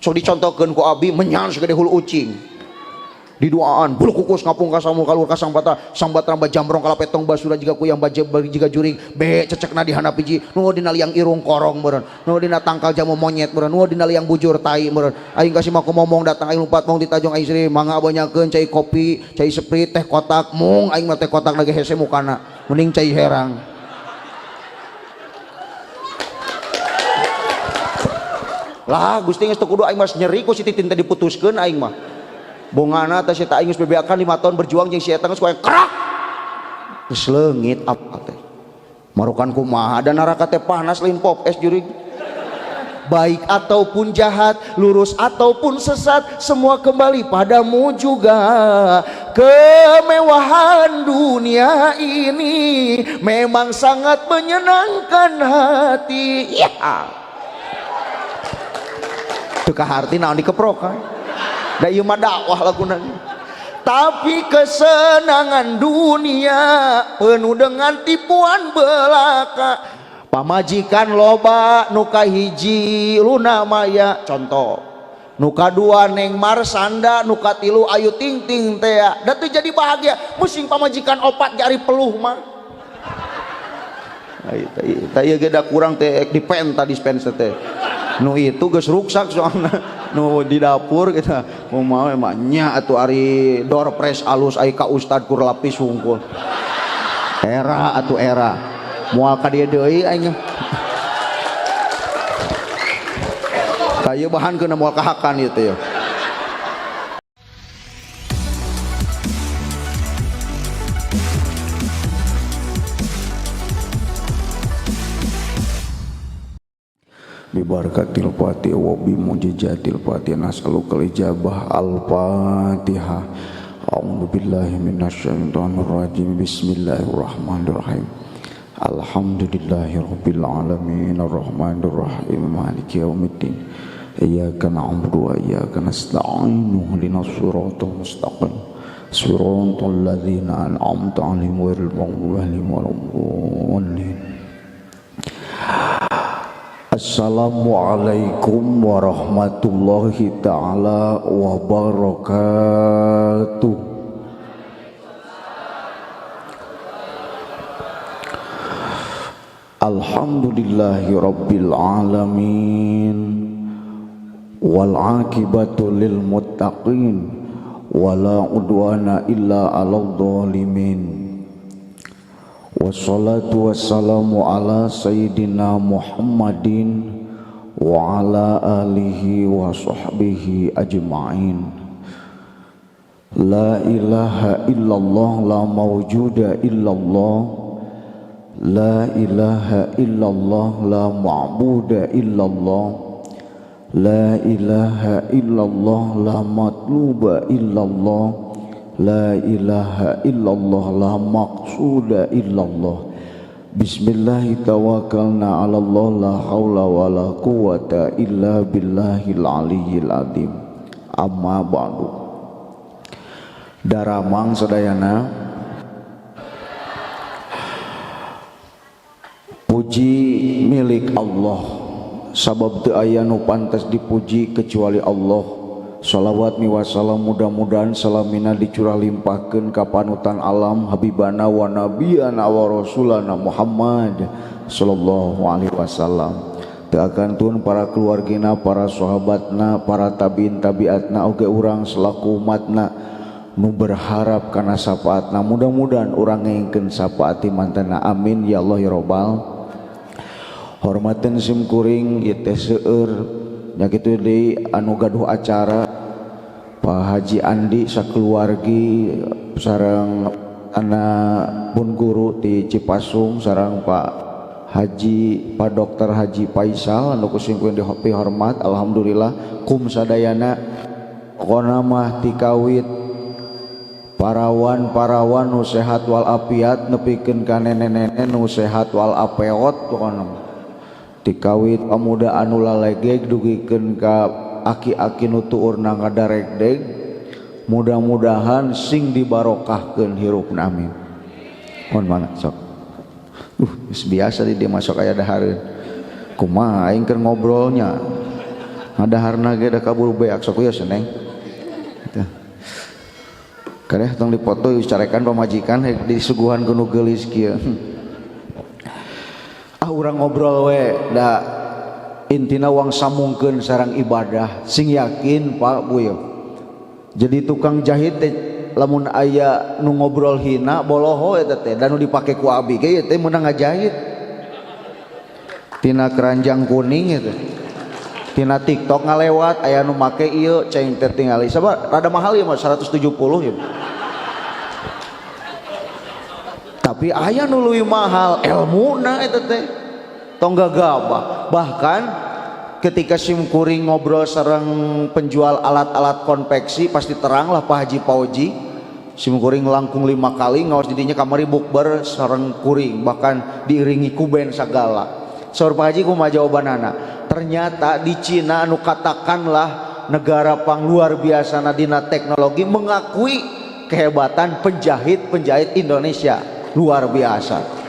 Sok dicontohkeun ku abi menyan segede hulu ucing. Di duaan bulu kukus ngapung kasamu kalur kasang bata sambat ramba jamrong kalapetong basura jiga kuyang baje jiga juring be cecekna di handap hiji nu dina liang irung korong meureun nu dina tangkal jamu monyet meureun nu dina liang bujur tai meureun aing kasih mah ngomong datang aing lumpat mong ditajong aing sri mangga banyakeun cai kopi cai Sprite teh kotak mung aing mah teh kotak lagi hese mukana mending cai herang. Lah Gusti geus teu kudu aing mah nyeri ku si Titin teh diputuskeun aing mah. Bongana teh si aing geus bebeakan 5 tahun berjuang jeung si eta geus ku aing kerak. Geus leungit apa teh. Marukan kumaha da neraka teh panas lain pop es jurig. Baik ataupun jahat, lurus ataupun sesat, semua kembali padamu juga. Kemewahan dunia ini memang sangat menyenangkan hati. Ya. Teu kaharti naon dikeprok kan. Da ieu mah dakwah laguna. Tapi kesenangan dunia penuh dengan tipuan belaka. Pamajikan loba nu kahiji Luna Maya contoh, nu kadua Neng Marsanda, nu katilu Ayu Ting Ting tea. Da teu jadi bahagia musing pamajikan opat jari peluh mah. Tah ieu ge da kurang teh dipenta dispenser teh. Nu itu geus ruksak soalna nu di dapur kita kumaha emang nya atuh ari door press alus ai ka ustad kur lapis hungkul. Era atuh era. Moal ka dieu deui aing. Tah ieu bahan keuna moal kahakan ieu teh. Bibarakatil Fatihah wa bi mujizatil Fatihah nas'alukal ijabah. Al-Fatihah. A'udzu billahi minasyaitonir rajim. Bismillahirrahmanirrahim. Alhamdulillahirabbil alamin arrahmanir rahim maliki yaumiddin. Iyyaka na'budu wa iyyaka nasta'in ihdinas siratal mustaqim. Siratal ladzina an'amta 'alaihim ghairil maghdubi 'alaihim waladdallin. Assalamualaikum warahmatullahi ta'ala wabarakatuh. Alhamdulillahi rabbil alamin wal akibatu lil muttaqin wala udwana illa 'alal zalimin. Wassalatu wassalamu ala sayyidina Muhammadin wa ala alihi wa sahbihi ajma'in. La ilaha illallah la mawjuda illallah. La ilaha illallah la ma'buda illallah. La ilaha illallah la matluba illallah. La ilaha illallah la maqsuda illallah. Bismillahi tawakkalna ala Allah la haula wala quwata illa billahil aliyyil azim. Amma ba'du. Daramang sadayana, puji milik Allah, sabab teu aya nu pantas dipuji kecuali Allah. Shalawat miwasalam mudah-mudahan salamina dicurah limpahkeun ka panutan alam habibana wa nabiyana wa rasulana Muhammad sallallahu alaihi wasallam. Teu akan tun para keluargina, para sahabatna, para tabiin tabiatna oge urang selaku umatna nu berharap kana syafaatna, mudah-mudahan urang ngengkeun syafaat mantena. Amin ya Allah ya robbal. Hormateun sim kuring ieu teh seueur nya kitu deui anu gaduh acara Pak Haji Andi sakeluargi sareng anak pun guru di Cipasung sareng Pak Haji Pak Dokter Haji Faisal anu ku sim kuring dihormat. Alhamdulillah kum sadayana pokona mah tikawit parawan-parawan nu sehat wal afiat nepikeun ka nenek-nenek nu sehat wal apeot pokona tikawit pamuda anu lalegeg dugikeun ka aki-aki nu tuurna ngadaregdeg, mudah-mudahan sing dibarokahkeun hirupna, amin. Mohon mangga sok. Geus biasa di dieu masuk aya dahareun. Kumaha aing keur ngobrolnya. Ngadaharna ge da kaburu beak sok ieu seneng. Gitu. Kadeh tong dipoto carekan pamajikan disuguhan ku nu geulis kieu. Ah urang ngobrol we da intina wang samungkeun sareng ibadah sing yakin Pak Bu yo. Jadi tukang jahit teh lamun aya nu ngobrol hina boloho eta teh da nu dipake ku abi ge ieu teh meunang ngajahit. Tina keranjang kuning eta. Tina TikTok ngalewat aya nu make ieu ceng teh tingali sabar rada mahal ieu mah 170 ieu. Tapi aya nu leuwih mahal elmuna eta teh. Tong gagabah. Bahkan ketika simkuring ngobrol sareng penjual alat-alat konveksi pasti terang lah Pak Haji Pauji. Simkuring langkung 5 kali ngaos didinya kamari bukber sareng kuring bahkan diiringi ku band sagala. Saur Pak Haji kumaha jawabanana? Ternyata di Cina anu katakanlah negara pang luar biasa dina teknologi mengakui kehebatan penjahit-penjahit Indonesia luar biasa.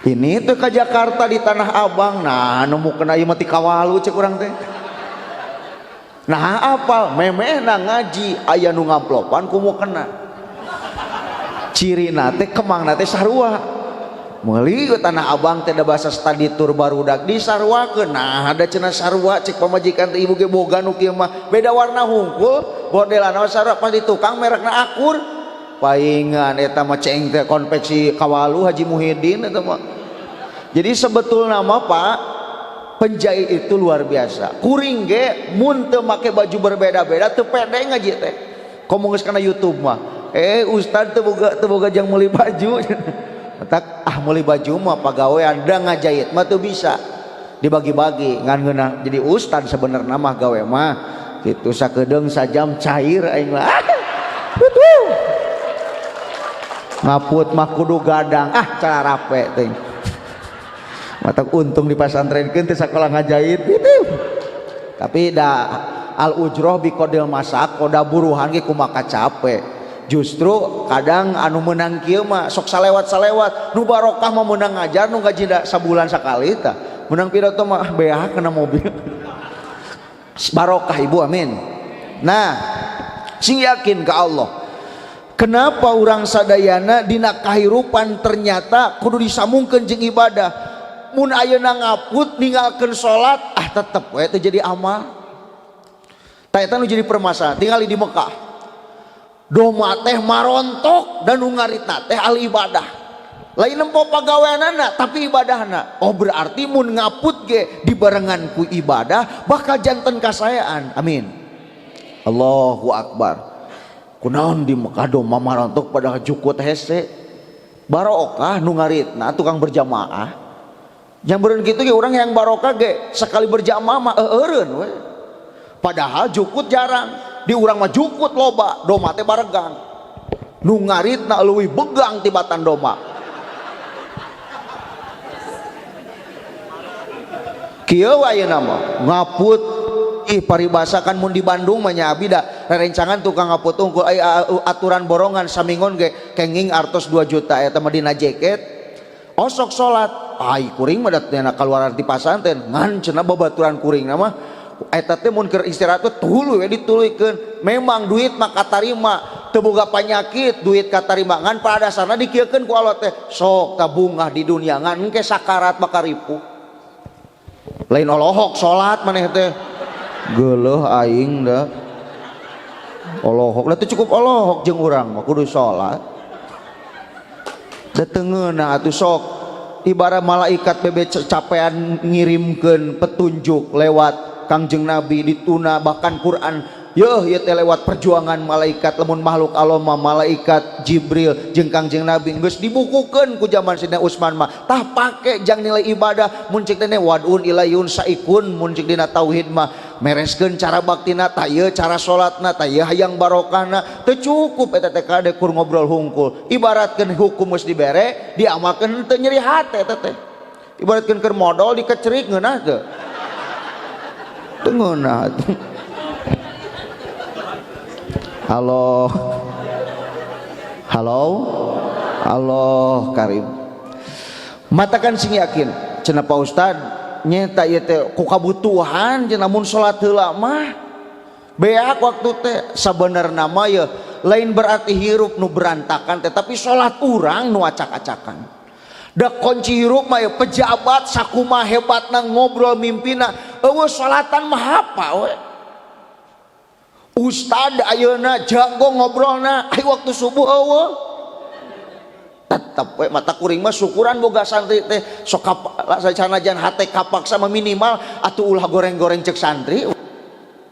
Ini tuh ke Jakarta di Tanah Abang, nah nemu kena ieu mah ti kawalu cek urang teh. Nah apal memehna ngaji aya nu ngamplopan kumu kena. Cirina teh kemangna teh sarua. Meuli ke Tanah Abang teh da bahasa study tour barudak disaruakeun. Nah ada cenah sarua cek pamajikan teh ibu ge boga nu kieu mah beda warna hungkul modelana sarua pas di tukang merekna akur. Paingan eta mah ceng teh konveksi kawalu Haji Muhyiddin eta mah. Jadi sebetulna mah Pak penjahit itu luar biasa. Kuring ge mun teu make baju berbeda-beda teu pede ngaji teh. Komo geus kana YouTube mah. Ustad teu boga jang meuli baju. Tak ah meuli baju mah pagawean da ngajahit mah teu bisa dibagi-bagi ngan ngeunah jadi ustad sebenarnya mah gawe mah kitu sakedeung sajam cair aing mah. Betul. Ngaput mah kudu gadang ah cara rape teh. Matak untung di pasantrenkeun teh sakola ngajahit gitu. Tapi da al ujroh bi qadil masak koda buruhan ge kumaha capek. Justru kadang anu menang kieu mah sok salewat-salewat nu barokah mah meunang ngajar nu gaji da sabulan sakali tah. Menang pidato mah beak kena mobil. Barokah ibu amin. Nah, sing yakin ke Allah. Kenapa urang sadayana dina kahirupan ternyata kudu disambungkeun jeung ibadah. Mun ayeuna ngaput ninggalkeun salat ah tetep we teu jadi amal. Tah eta nu jadi permasalahan tingali di Mekah. Doma teh marontok dan nu ngaritna teh al ibadah. Lain nempo pagaweanana tapi ibadahna. Oh berarti mun ngaput ge dibarengan ku ibadah bakal janten kasayaan. Amin. Allahu akbar. Kunaon di Mekah doma marontok pada jukut hese. Barokah nu ngaritna tukang berjamaah. Yang beureun kitu ge urang yang barokah ge sekali berjamaah mah eueureun we. Padahal jukut jarang. Di urang mah jukut loba, doma teh baregang. Nu ngaritna leuwih begang tibatan doma. Kieu ayeuna mah ngaput ih paribasa kan mun di Bandung mah nya abi da rerencangan tukang ngaput unggul aturan borongan samingon ge kenging artos 2 juta eta mah dina jaket. Osok salat, ai kuring mah da kaluaran ti pasantren ngan cenah babaturan kuring mah eta teh mun keur istirahat teh tuluy we dituluykeun. Memang duit mah katarima, teu boga panyakit duit katarima ngan pada dasarna dikieukeun ku Allah teh sok tabungah di dunia ngan engke sakarat bakal ripuh. Lain olohok salat maneh teh. Geuleuh aing da. Olohok da teu cukup olohok jeung urang mah kudu salat. Da teu ngeunah atuh sok ibarat malaikat bebe capean ngirimkeun petunjuk lewat Kangjeng Nabi dituna bahkan Quran yeuh ieu teh lewat perjuangan malaikat lamun makhluk Allah mah malaikat Jibril jeung Kangjeng Nabi geus dibukukeun ku zaman Sidna Utsman mah tah pake jang nilai ibadah mun cek teh wadun ilayun saikun mun cek dina tauhid mah mereskeun cara baktina tah ieu cara salatna tah ieu hayang barokahna teu cukup eta teh kade kur ngobrol hungkul ibaratkeun hukum geus dibere diamalkeun teu nyeri hate eta teh ibaratkeun keur modal dikecerik ngeunah teu teu ngeunah. Halo. Halo. Allah karim. Matakan sing yakin cenah Pak Ustad Nyeta ieu teh ku kabutuhan cenah, mun salat heula mah beak waktu teh. Sabenerna mah ye lain berarti hirup nu berantakan teh, tapi salat urang nu acak-acakan. Da kunci hirup mah ye, pejabat sakumaha hebatna ngobrol mimpina, eueuh salatan mah apa we. Ustad ayeuna jago ngobrolna, ai waktu subuh eueuh, tetep we. Mata kuring mah syukuran boga santri teh sok sanajan hate kapaksa mah minimal atuh ulah goreng-goreng cek santri.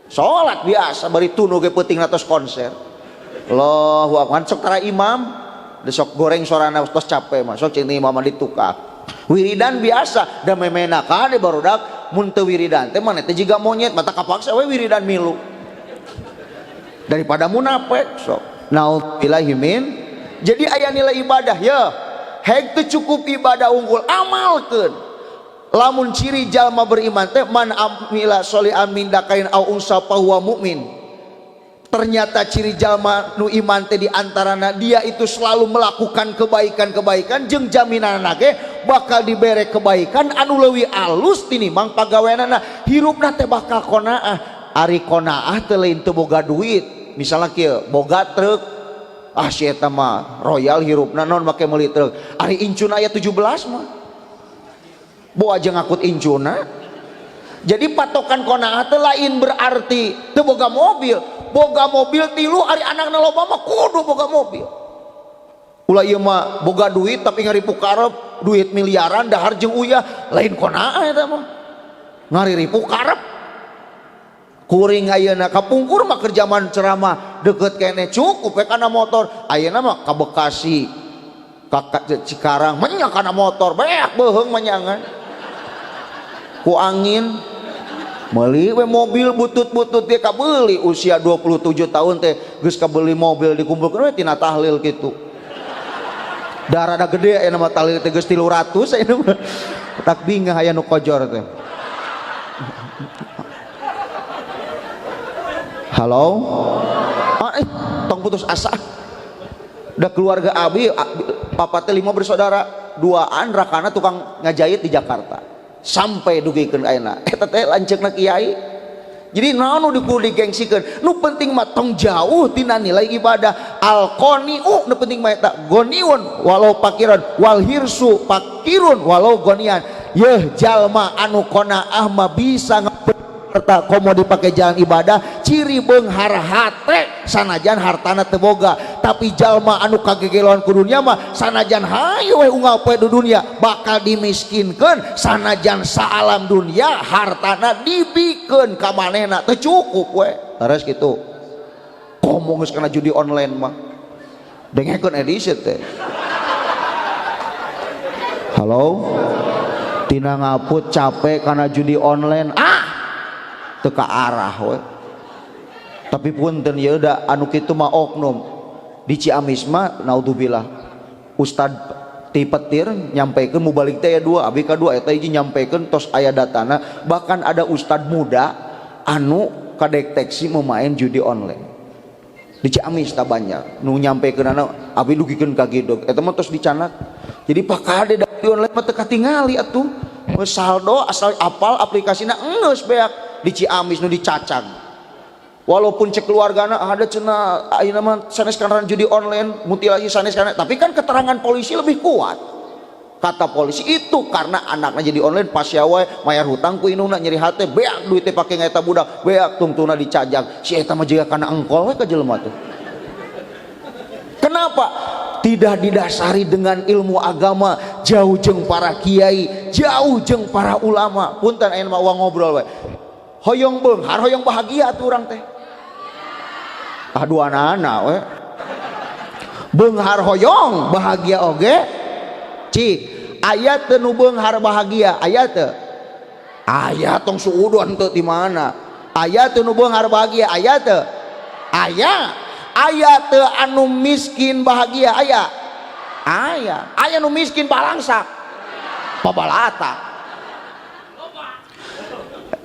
Salat biasa bari tunu ge peuting tos konser. Allahu akbar, sok tara imam sok goreng sorana tos capek mah sok cing imam ditukar. Wiridan biasa da memena kade barudak, mun teu wiridan teh maneh teh jiga monyet, mata kapaksa we wiridan milu daripada munafik sok. Naudzubillahi min. Jadi aya nilai ibadah ya, heg teu cukup ibadah unggul, amalkeun. Lamun ciri jalma beriman teh man amila sholihan min dzakarin au unsa fahuwa mukmin. Ternyata ciri jalma nu iman teh di antarana dia itu selalu melakukan kebaikan-kebaikan, jeung jaminanna ge bakal dibere kebaikan anu leuwih alus tinimbang pagaweanana. Hirupna teh bakal qonaah. Ari qonaah teh lain teu boga duit. Misalnya kieu, boga truk, ah si eta mah royal hirupna, non make meuli truk, ari incuna aya 17 mah boa aja ngakut incuna. Jadi patokan qonaah teh lain berarti teu boga mobil. Boga mobil tilu, ari anakna loba mah kudu boga mobil. Ulah ieu mah boga duit tapi ngaripu karep, duit miliaran dahar jeung uyah, lain qonaah eta mah, ngariripu karep. Kuring ayeuna kapungkur mah keur zaman ceramah deket kene cukup we kana motor. Ayeuna mah ka Bekasi ka Cikarang menyak kana motor, beak beuheung menyangan ku angin. Meuli we mobil butut-butut dia kabeuli usia 27 tahun teh geus kabeli mobil, dikumpulkeun we tina tahlil kitu. Da rada gede ayeuna mah tahlil teh geus 300 ayeuna mah. Tak bingah aya nu kojor teh. Halo? Ah, tong putus asa. Da keluarga abi, papa teh 5 bersaudara, duaan rakana tukang ngajahit di Jakarta. Sampai dugikeun ayeuna. Eta teh lanceukna kiai. Jadi naon nu kudu digengsikeun? Nu penting mah tong jauh tina nilai ibadah. Al qani'u nu penting mah eta goniun walau pakiran wal hirsu pakirun walau gonian. Yeuh jalma anu qanaah mah bisa harta komo dipake jalan ibadah, ciri beunghar hate sanajan hartana teu boga. Tapi jalma anu kagegeloan ku dunia mah sanajan hayu we unggal poe di dunia bakal dimiskinkeun, sanajan saalam dunia hartana dibikeun ka manehna teu cukup we. Terus kitu komo geus kana judi online mah dengekeun edisi teh. Halo, tina ngaput capek karena judi online, ah teu ka arah we. Tapi punten ya, udah anu kitu mah oknum di Ciamis mah. Naudzubillah, ustad ti petir nyampaikan mubalig teh aya dua, abi kadua eta hiji nyampaikan tos aya datana, bahkan ada ustad muda anu kadeteksi memain judi online di Ciamis. Tak banyak nu nyampaikan anu abi dugikeun ka gidog eta mah tos dicanak. Jadi pak kade di online mah teu katingali atuh. Saldo asal apal aplikasina enggeus beak. Di Ciamis nu dicacag, walaupun cek keluargana ada cenah ayeuna mah sanes karena judi online mutilasi, sanes karena, tapi kan keterangan polisi lebih kuat. Kata polisi itu karena anaknya jadi online pasya wae mayar hutang ku indungna, nyeri hate, beak duitnya pake ngaeta budak, beak tungtungna dicajak. Si eta mah jiga kana engkol we ka jelema tuh. Kenapa tidak didasari dengan ilmu agama? Jauh jeng para kiai, jauh jeng para ulama. Punten, ayeuna mah uang ngobrol we. Hoyong beunghar, hoyong bahagia atuh urang teh? Aduh, anak-anak we beunghar hoyong, bahagia oge. Cik, aya teu nu beunghar bahagia? Aya teu? Aya, tong suudon teu di mana. Aya teu nu beunghar bahagia? Aya teu? Aya. Aya teu anu miskin bahagia? Aya. Aya. Aya nu miskin balangsak pabalata.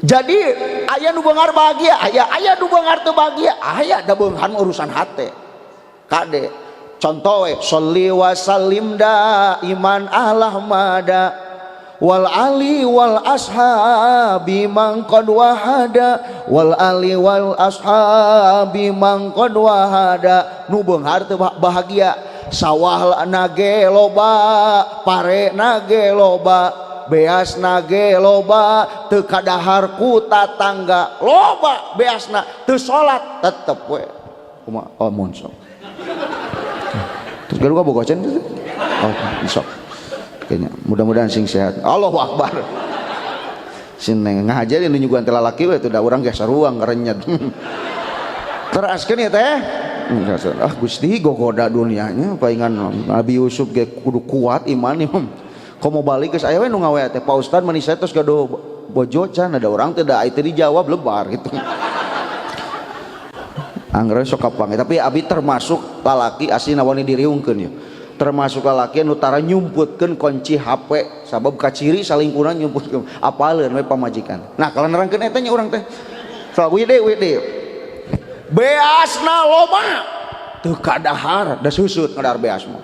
Jadi aya nu beunghar bahagia aya, aya nu beunghar teu bahagia aya. Da beunghar urusan hate kade. Contoh we, sholli wa sallim da iman alah mada. Wal ali wal ashabi man qad wahada, wal ali wal ashabi man qad wahada. Nu beunghar teu bahagia, sawah nage loba, pare nage loba, beas nage loba, teu kadahar ku tatangga loba beasna, teu salat tetep we. Kumaha? Oh, mun sok. Terus gaduh bogoceun. Oh, sok. Kayaknya mudah-mudahan sing sehat. Allahu Akbar. Sing ngahaja nu nyuguhan teh lalaki we teh da urang geus saruang ngarenyet. Teraskeun ya teh. Ah Gusti gogoda dunianya palingan Nabi Yusuf ge kudu kuat iman. Komo balik geus aya we nu ngawe teh Pak Ustad mani saya tos gaduh bojo can ada orang teh da itu dijawab lebar gitu. Angger sok kapanggih, tapi abi termasuk lalaki asli wani diriungkeun ya. Termasuk lalaki nu tara nyumputkeun kunci HP sabab kaciri salingkuhna nyumputkeun apaleun we pamajikan. Nah kalau nerangkeun eta nya urang teh. So wide wide. Beasna loba teu kadahar da susut ngadahar beas mah.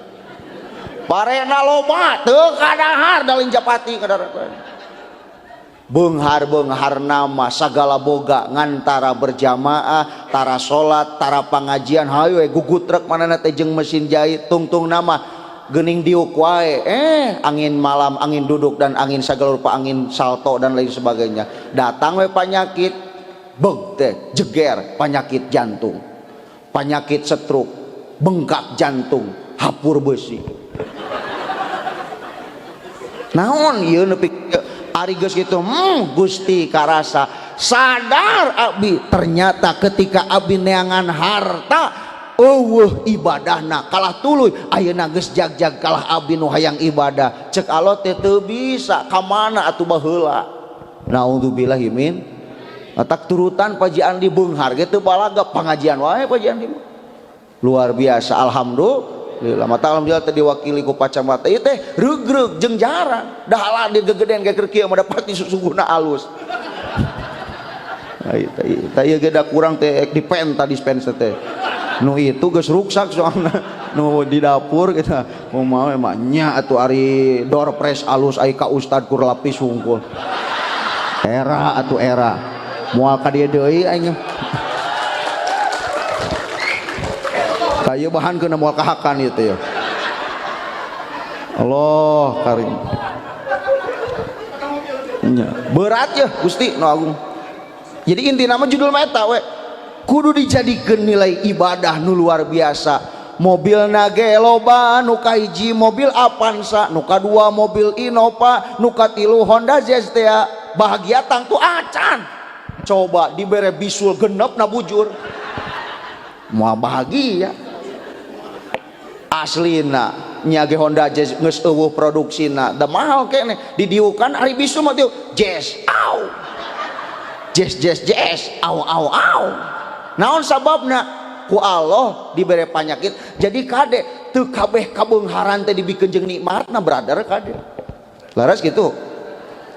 Parena loba teu kadahar da lain japati ngadahar. Beunghar-beunghar nama sagala boga ngantara berjamaah, tara salat, tara pangajian, hayu we gugutrek manehna teh jeung mesin jahit tungtung nama geuning diuk wae, angin malam, angin duduk dan angin sagala rupa angin salto dan lain sebagainya. Datang we penyakit beg teh jeger, penyakit jantung, penyakit stroke, bengkak jantung, hapur besi. Naon ieu nepi ari geus kitu, Gusti karasa sadar abdi ternyata ketika abdi neangan harta eueuh ibadahna kalah tuluy ayeuna geus jag-jag kalah abdi nu hayang ibadah cek Allah teh teu bisa ka mana atuh baheula. Naudzubillahi min atak turutan Pak Haji Andi beunghar ge teu balaga pangajian wae Pak Haji Andi mah. Luar biasa alhamdulillah. Mata alhamdulillah teh diwakili ku pacamata ieu teh reugreug jeung jarang dah halah gegedean ge keur kieu mah dapati susungguhna alus. Tah ieu ge da kurang teh dipenta dispenser teh. Nu itu geus ruksak soalna nu di dapur kita mau mau emang nya atuh ari door press alus ai ka ustad kur lapis hungkul. Era atuh era. Moal ka dieu deui aing. Tah ieu bahan keuna moal kahakan ieu teh ya. Allah karim. Nya berat ya Gusti nu agung. Jadi inti nama judul mah eta we. Kudu dijadikeun nilai ibadah nu luar biasa. Mobil nage loba, nu kahiji mobil Avanza, nu kadua mobil Innova, nu katilu Honda Jazz teh bahagia tangtu acan. Coba dibere bisul genep na bujur. Moal bahagia. Aslina nya ge Honda Jazz geus eueuh produksina, da mahal keneh didiukan ari bisul mah diuk Jazz au. Jazz jazz jazz au au au. Naon sababna? Ku Allah dibere penyakit. Jadi kade teu kabeh kabeungharan teh dibikeun jeung nikmatna brother kade. Laras gitu.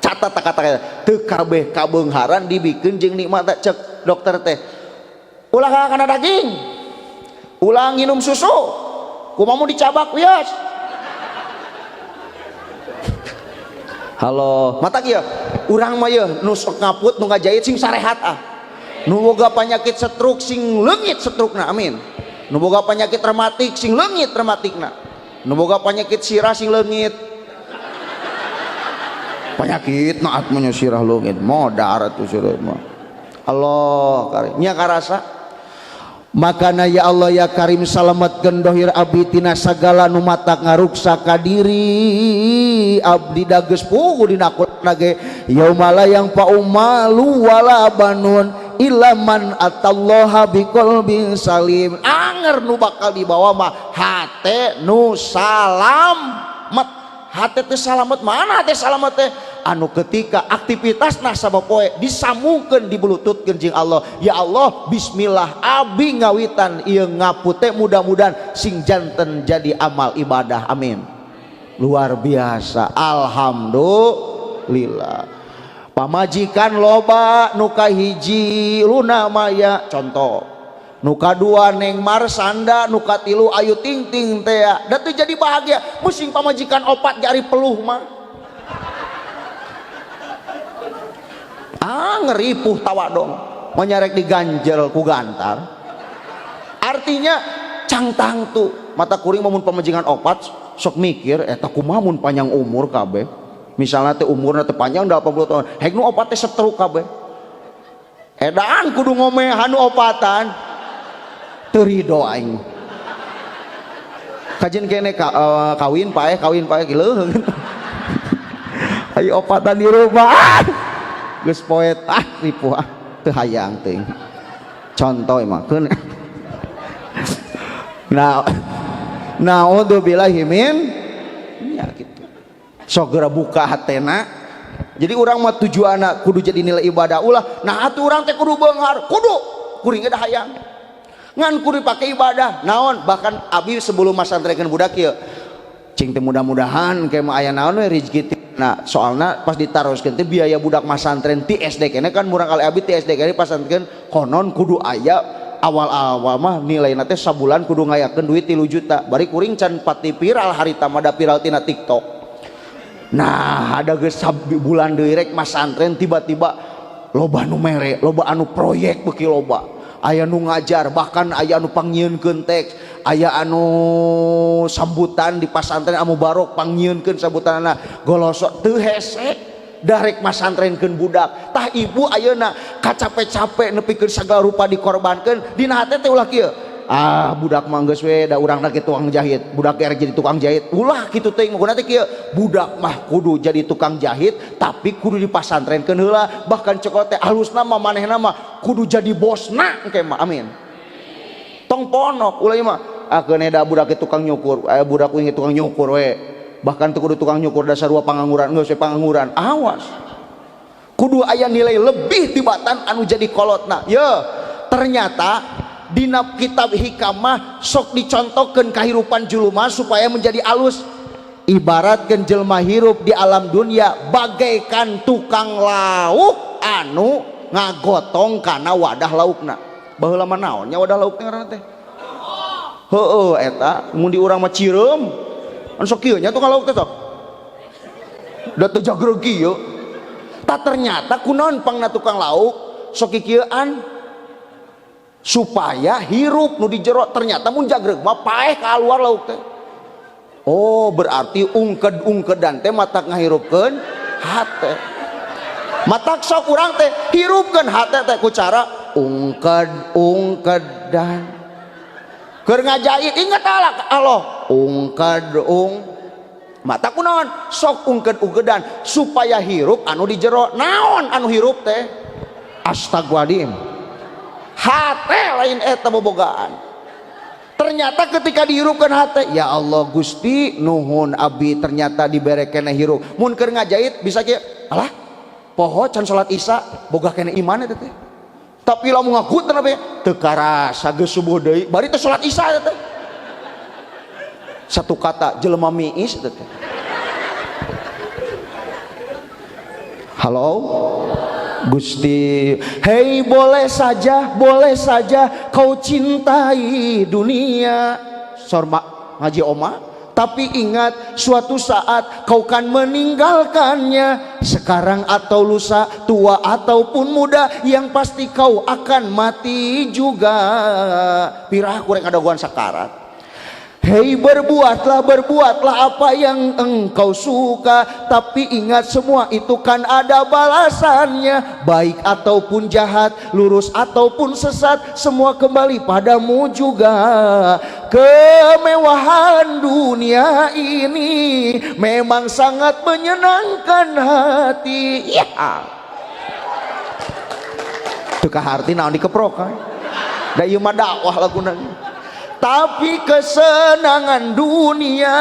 Catat kata-kata teu kabeh kabeungharan dibikeun jeung nikmatna cek dokter teh. Ulah kana daging. Ulah nginum susu. Kumaha dicabak wios. Halo, mata kieu. Urang mah yeuh nu sok ngaput nu ngajahit sing sarehat ah. Nu boga penyakit stroke sing leungit stroke-na, amin. Nu boga penyakit rematik sing leungit rematikna. Nu boga penyakit sirah sing leungit. Penyakit na atmanya sirah leungit, modar atuh sirah mah. Allah karim. Nya karasa. Makana ya Allah ya Karim salametkeun dohir abdi tina sagala nu matak ngaruksa ka diri abdi da geus puguh dina Quran ge yaumala yang fa'umalu wala banun illa man atallaha biqalbin salim. Anger nu bakal dibawa mah hate nu salamet. Hate teh salamet mana hate salamet teh anu ketika aktivitas nah sabapoe disambungkeun dibelututkeun jeung Allah. Ya Allah bismillah abi ngawitan ieu ngaput teh mudah-mudahan sing janten jadi amal ibadah, amin. Luar biasa alhamdulillah. Pamajikan loba nu kahiji Luna Maya contoh, nu kadua Neng Marsanda, nu katilu Ayu Ting Ting teh da teu jadi bahagia. Musing pamajikan opat jari peluh mah. Ah, ngeripuh tawa dong, menyarek diganjel ku gantar. Artinya cang tangtu mata kuring mun pamajikan opat sok mikir eta kumaha mun panjang umur kabeh. Misalnya teh umurna teh panjang 80 tahun, hek nu opat teh stroke kabeh. Edan kudu ngomehan nu opatan. Teu rido aing. Kajen kene kawin paeh, kawin paeh leuheung. Ayo opatan di rumah. Geus poet ah ripuh ah teu hayang teuing. Contoh mah keun. Nah, naudzubillahi min ya gitu. Sok geura buka hatena. Jadi urang mah tujuanna kudu jadi nilai ibadah ulah. Nah atuh urang teh kudu beunghar, kudu kuring ge da hayang. Ngan kudu dipake ibadah. Naon bahkan abi sebelum masantrenkeun budak ieu cing teh mudah-mudahan ke mah aya naon we rezeki teh. Nah, soalna pas ditaroskeun teh biaya budak masantren ti SD kene kan murang kali abi ti SD kene pasantren konon kudu aya awal-awal mah nilai teh sabulan kudu ngayakeun duit 3 juta. Bari kuring can pati viral harita mah da viral tina TikTok. Nah, ada geus sabulan deui rek masantren tiba-tiba loba anu mere, loba anu proyek beuki loba. Aya nu ngajar, bahkan aya anu pangnyieunkeun teks, aya anu sambutan di pasantren Al Mubarok pangnyieunkeun sambutanna golosok teu hese darek masantrenkeun budak. Tah ibu ayeuna kacape-cape nepikeun sagala rupa dikorbankeun dina hate teh ulah kieu. Ah budak mah geus we da urangna ge tukang jahit, budak ge rek jadi tukang jahit. Ulah kitu teuing mah teh kieu, budak mah kudu jadi tukang jahit tapi kudu dipasantrenkeun heula, bahkan cekot teh alusna mah manehna mah kudu jadi bosna engke mah. Amin. Tong ponok ulah ieu mah ah keun da budak ge tukang nyukur, aya budak kuing tukang nyukur we. Bahkan teu kudu tukang nyukur dasar dua pangangguran, geus we pangangguran. Awas. Kudu aya nilai lebih tibatan anu jadi kolotna. Ye, ternyata dina kitab hikam mah sok dicontohkeun kahirupan jelema supaya menjadi alus. Ibaratkeun jelema hirup di alam dunia bagaikan tukang lauk anu ngagotong kana wadah laukna. Baheula mah naon nya wadah lauk teh ngaranna teh? Heueuh eta mun di urang mah cireum. Anu sok kieu nya tukang lauk teh sok. Da teu jagreg kieu. Tah ternyata kunaon pangna tukang lauk sok kikieuan supaya hirup nu di jero, ternyata mun jagreg mah paeh keluar lauk teh. Oh berarti ungked-ungkedan teh matak ngahirupkeun hate. Matak sok urang teh hirupkeun hate teh ku cara ungked-ungkedan. Keur ngajahit inget Allah Allah ungked ung mata kunaon sok ungked-ungkedan supaya hirup anu di jero. Naon anu hirup teh? Astagfirullahaladzim. Hate lain eta bobogaan. Ternyata ketika dihirupkan hate, ya Allah Gusti nuhun abi ternyata dibere keneh hirup. Mun keur ngajahit bisa kieu, alah poho can salat isya boga keneh iman eta teh. Tapi lamun ngaku teh nabi teu karasa geus subuh deui, bari teh salat isya eta teh. Satu kata jelema miis eta teh. Halo Gusti, hei boleh saja kau cintai dunia. Sorma ngaji oma, tapi ingat suatu saat kau kan meninggalkannya. Sekarang atau lusa, tua ataupun muda, yang pasti kau akan mati juga. Pirah kurang ada guan sakarat. Hei berbuatlah, berbuatlah apa yang engkau suka, tapi ingat semua itu kan ada balasannya. Baik ataupun jahat, lurus ataupun sesat, semua kembali padamu juga. Kemewahan dunia ini memang sangat menyenangkan hati. Ya. Teu kaharti naon dikeprok kan. Da ieu mah dakwah laguna. Tapi kesenangan dunia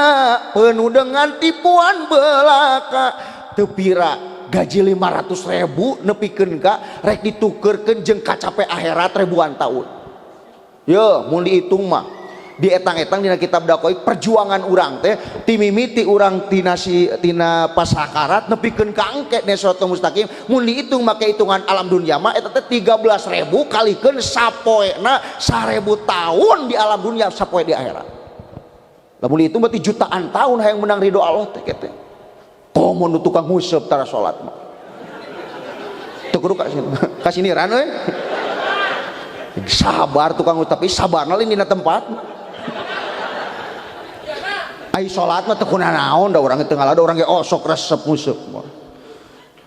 penuh dengan tipuan belaka. Teu pira gaji 500.000 nepikeun ka rek ditukerkeun jeung kacape akhirat ribuan tahun. Ye, mun dihitung mah dietang-etang dina kitab dakwah perjuangan urang teh timimiti urang tina si tina pasakarat nepikeun ka engke nesrotul mustaqim, mun dihitung make hitungan alam dunia mah eta teh 13.000 kalikeun sapoena 1000 tahun di alam dunia sapoe di akhirat. Lamun dihitung berarti jutaan tahun hayang menang ridho Allah teh kitu. Komo nu tukang nguseup tara salat mah. Teu kudu kasiniran euy. Sabar tukang, tapi sabarna lain dina tempat. Ai salat mah teu kunanaon da urang teu ngalado, urang ge osok resep nguseup.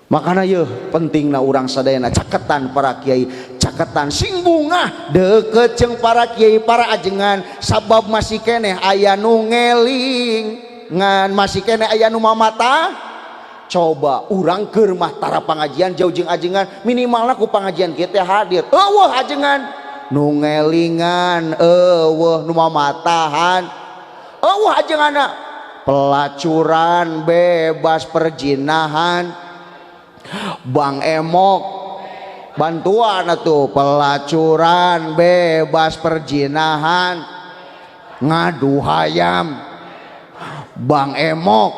Makana yeuh pentingna urang sadayana caketan para kiai, caketan sing bungah deukeut jeung para kiai, para ajengan, sabab masih keneh aya nu ngeling ngan masih keneh aya nu mamata. Coba urang keur mah tara pangajian jauh jeung ajengan, minimalna ku pangajian kieu teh hadir. Eueuh ajengan nu ngelingan, eueuh nu mamatahan, eueuh ajenganna pelacuran bebas, perjinahan, Bang Emok bantuan atuh, pelacuran bebas, perjinahan, ngadu hayam, Bang Emok,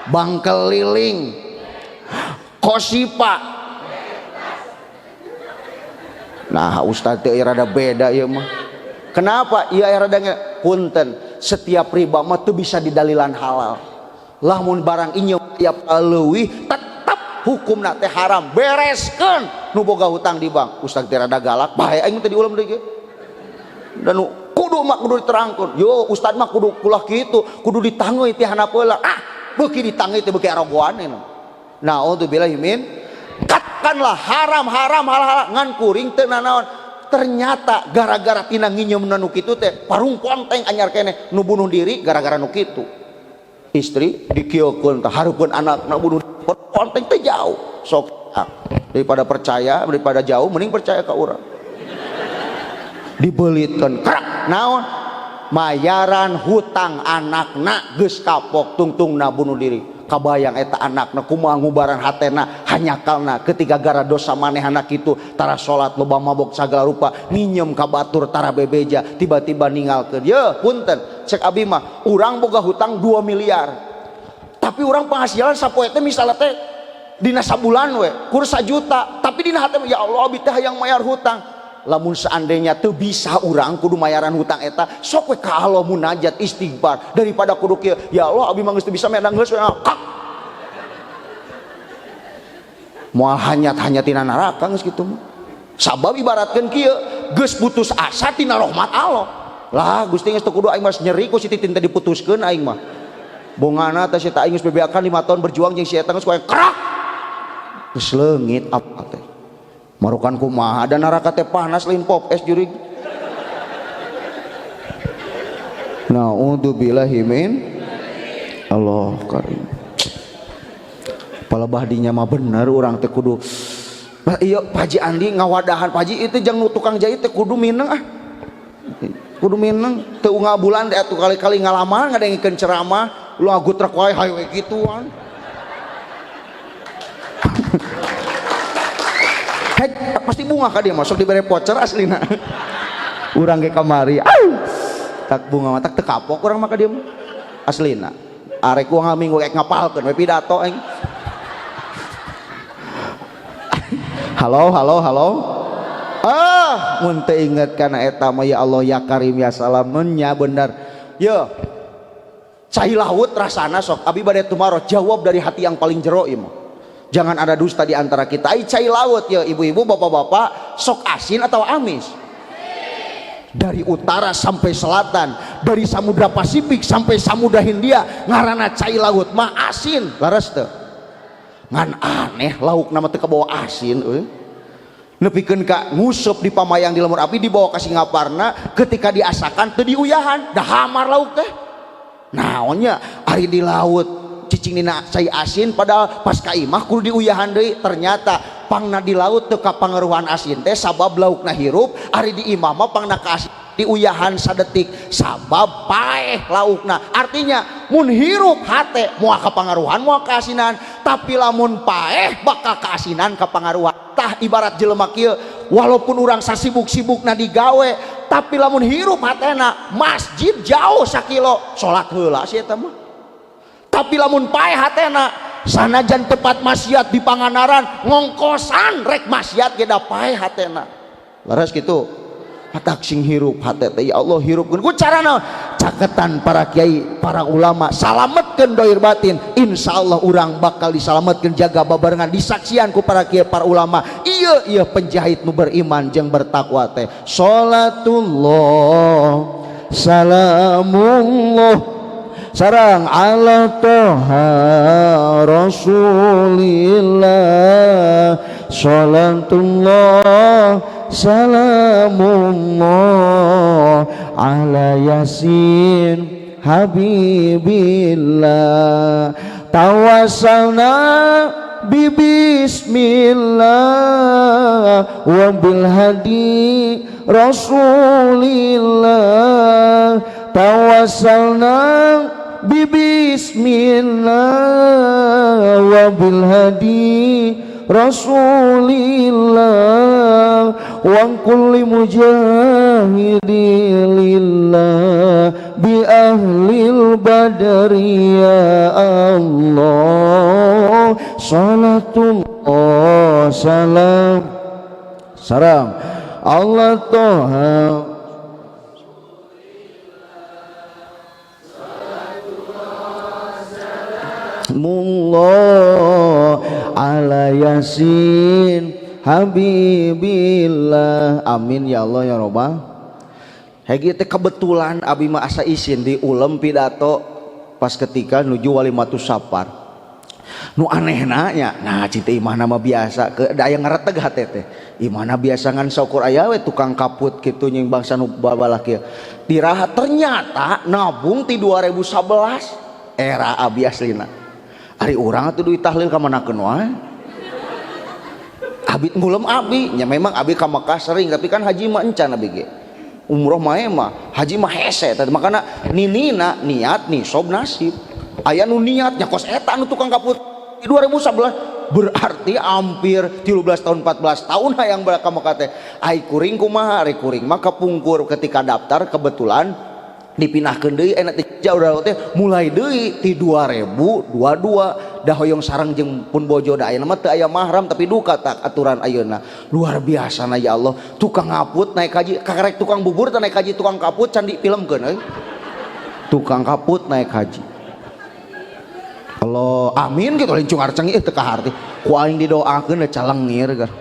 Bang keliling, kosipa. Nah, ustad teh rada beda ieu mah. Kenapa ieu rada punten, setiap riba mah teu bisa didalilan halal. Lamun barang inyo tiap leuwih tetap hukumna teh haram. Bereskeun nu boga hutang di bank. Ustad teh rada galak, bae aing teh diulem deui ge. Dan nu kudu mah kudu diterangkeun. Yo ustad mah kudu kulah kitu, kudu ditanggeuy ti handap heula. Ah, beuki ditanggeuy teh beuki arogoan. Naudzubillahi min katakanlah haram haram halal ngan kuring teu nanaon. Ternyata gara-gara tina nginyeum nu kitu teh parung ponteng anyar keneh nu bunuh diri gara-gara nu kitu. Istri dikieukeun tah hareupeun anakna bunuh ponteng teh jauh. Sok daripada percaya, daripada jauh mending percaya ka urang. Dibelitkeun kerak naon mayaran hutang anakna geus kapok tungtungna bunuh diri. Kabayang eta anakna kumaha ngubaran hatena hanyakalna ketika gara dosa manehna kitu, tara salat, loba mabok sagala rupa, nginyeum ka batur tara bebeja, tiba-tiba ninggalkeun. Ye punten, cek abi mah urang boga hutang 2 miliar tapi urang penghasilan sapoe teh misalnya teh dina sabulan we kur sajuta, tapi dina hate ya Allah abi teh hayang mayar hutang. Lamun seandainya teu bisa urang kudu mayaran hutang eta, sok we ka Allah munajat istighfar daripada kudu kieu ya Allah abi mah geus teu bisa meunang geus kak moal hanyat-hanyat tina neraka geus kitu mah. Sabab ibaratkeun kieu geus putus asa tina rahmat Allah. Lah Gusti geus teu kudu aing mah nyeri ku si titin teh diputuskeun aing mah. Bongana teh si ta aing geus bebeakan 5 tahun berjuang jeung si eta geus ku aing kerak. Geus leungit apa teh. Marukan kumaha da neraka teh panas lain pop es jurig. Naudzubillahi min Allah karim. Palebah dinya mah bener urang teh kudu. Bah iya Pak Haji Andi ngawadahan Pak Haji itu jang nu tukang jahit teh kudu mineng ah. Kudu mineng teu unggal bulan teh atuh kali-kali ngalaman ngadengikeun ceramah lu agutrek wae hayu we kituan. Hek pasti bunga ka dia masuk dibere voucher aslina. Urang ge kamari. Au. Tak bunga mah tak teu kapok urang mah ka dia mah. Aslina. Arek unggal minggu rek ngapalkeun we pidato aing. Halo halo halo. Ah, mun teu inget kana eta mah ya Allah ya Karim ya Salam nya bener. Ye. Cai laut rasana sok abi bade tumaros jawab dari hati yang paling jero ieu mah. Jangan ada dusta di antara kita. Ai cai laut ya ibu-ibu, bapak-bapak, sok asin atau amis? Dari utara sampai selatan, dari Samudra Pasifik sampai Samudra Hindia, ngaranna cai laut mah asin. Laras teu? Ngan aneh lauk nama teu kabawa asin euy. Nepikeun ka nguseup di pamayang di lemur api dibawa ka Singaparna, ketika diasakan teu diuyahan, dah hamar lauk teh. Naonnya ari di laut cicing dina cai asin padahal pas ka imah kudu diuyahan deui. Ternyata pangna di laut teu kapangaruhan asin teh sabab laukna hirup, ari di imah mah pangna ka asin diuyahan sadetik sabab paeh laukna. Artinya mun hirup hate moal kapangaruhan moal kaasinan, tapi lamun paeh bakal kaasinan kapangaruhan. Tah ibarat jelema kieu walaupun urang sasibuk-sibukna digawe tapi lamun hirup hatena masjid jauh sakilo salat heula si eta mah. Tapi lamun paeh hatena sanajan tempat maksiat di Pangandaran ngongkosan rek maksiat ge da paeh hatena. Leres kitu. Matak sing hirup hate teh, ya Allah, hirupkeun ku cara naon? Caketan para kiai, para ulama, salametkeun dohir batin. Insyaallah urang bakal disalametkeun, jaga babarengan disaksian ku para kiai, para ulama. Iya iya, penjahit nu beriman jeung bertakwa teh. Salatullah salamullah sarang ala toha rasulillah, salatullah salamullah ala yasin habibillah. Tawassalna bi bismillah wa bil hadi rasulillah, tawassalna bi bismillah wa bil hadi rasulillah wa kulli mujahidi lillah bi ahlil badri, ya Allah. Salatullah salam salam Allah toha mullah ala yasin habibillah. Amin ya Allah ya robbal. Hegi teh kebetulan abi mah asa isin di ulem pidato pas ketika nuju walimatus safar. Nu anehna nya, nah cinta imahna mah biasa ke da aya ngareteg hate teh. Imahna biasa ngan saukur aya we tukang kaput kitu jeung bangsa nu babalah kieu. Diraha ternyata nabung ti 2011 era abi aslina. Ari urang atuh duit tahlil ka manakeun wae. Abi ngulem abi nya, memang abi ka Mekah sering, tapi kan haji mah encan abi ge. Umroh mah mah, haji mah hese tadi, makana ninina niat nisob nasib. Aya nu niatnya kos eta nu tukang kaput 2011, berarti hampir 13 tahun, 14 tahun hayang ka Mekah teh. Ai kuring kumaha? Ari kuring mah kapungkur ketika daftar kebetulan dipindahkeun deui, enak teh jauh teh mulai deui ti 2022 da hoyong sareng jeung pun bojo, da ayeuna mah teu aya mahram, tapi duka tak aturan ayeuna. Luar biasa na, ya Allah, tukang ngaput naik haji, kakarek tukang bubur teh naik haji, tukang kaput can difilmkeun euy. Tukang kaput naik haji. Allah, amin gitu lain cungar cengih teu kaharti ku aing didoakeun da calengir gar.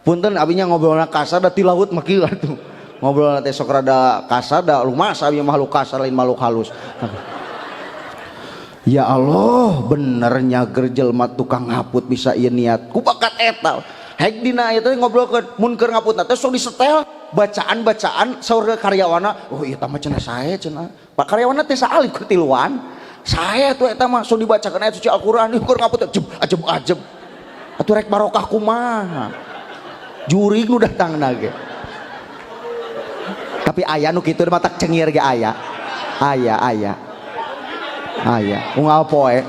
Punten abinya ngobrolna kasar, da ti laut mah kieu atuh ngobrol teh sok rada kasar, da rumasa abi makhluk kasar, lain makhluk halus. Ya Allah, bener nyager jelma tukang ngaput bisa ieu niat ku bakat eta. Hek dina ieu teh ngobrolkeun mun keur ngaput teh sok disetel bacaan-bacaan saur karyawana. Oh iya, mah cenah sae cenah pak karyawana teh saalif ketiluan saya tuh, eta mah sok dibacakan ayat suci Al-Qur'an keur ngaput, ajeb ajeb ajeb atuh, rek barokah kumaha jurig nu datangna ge. Tapi aya nu kitu mah tak cengir ge, aya aya aya aya unggal poe.